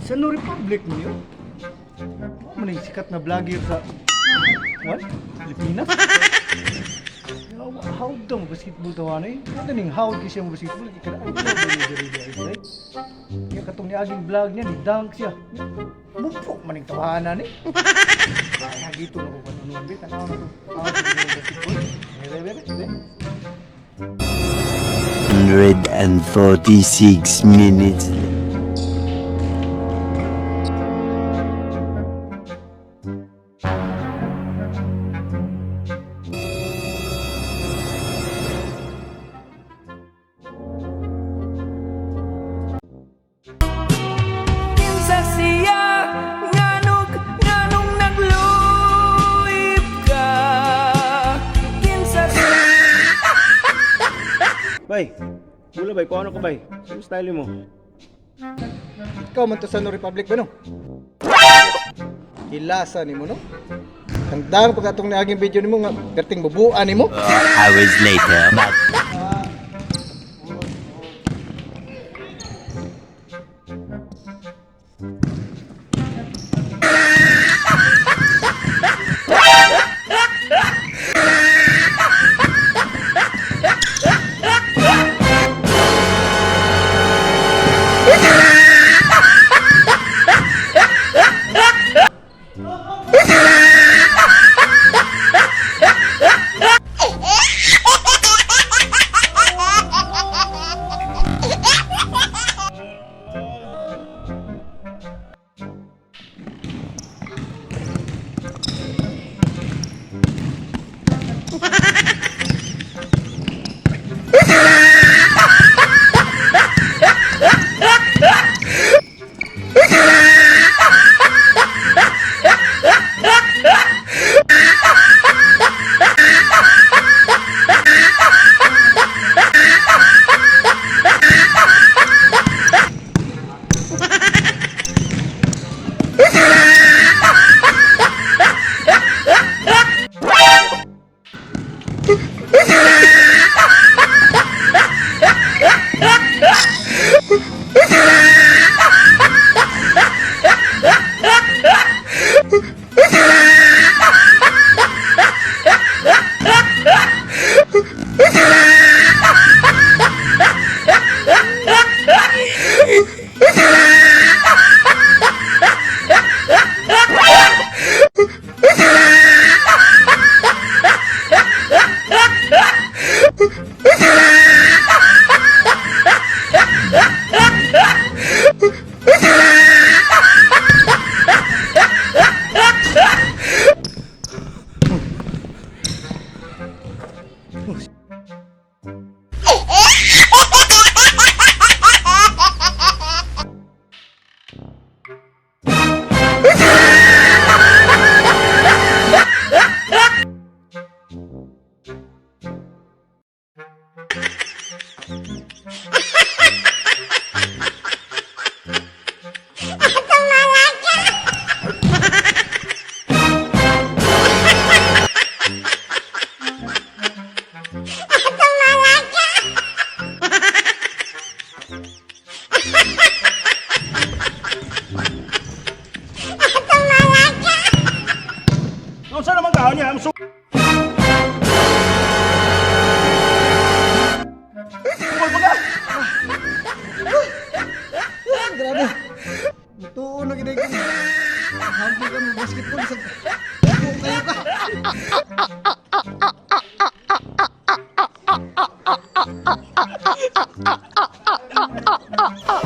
Sa No Republic mo yun? Ako man yung sikat na vlogger sa... What? Pilipinas? How daw mo basketball tawa na eh? Ano ning how di siya mo basketball? Kaya ay ba niya diri diri ay? Kaya katong ni aging vlog niya ni dunk siya. Mupo man ning tawanan eh. Ay hagito na ko kanunuan be tanaw na ko. How di siya mo basketball? Bebe bebe bebe. 146 minutes. Kinsa siya nganong nganong nagluib ka? Kinsa siya? Bay, mula bay, kung ano ka bay? Ano style mo? Ikaw man to sa No Republic ba no? Hilasa nimo no? Tandaan pag atong niaging video nimo nga perting bubuan nimo. Hours later. Ano saan naman kaon niya? I'm so... Grabe. Tuon na gid ko. Hanggi ka mo basketball sa Buo kayo ka.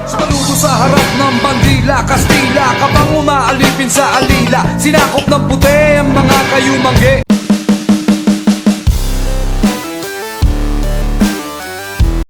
Saludo sa harap ng bandila, Kastila, kapang umaalipin sa alila. Sinakop ng puti ang mga kayumangge.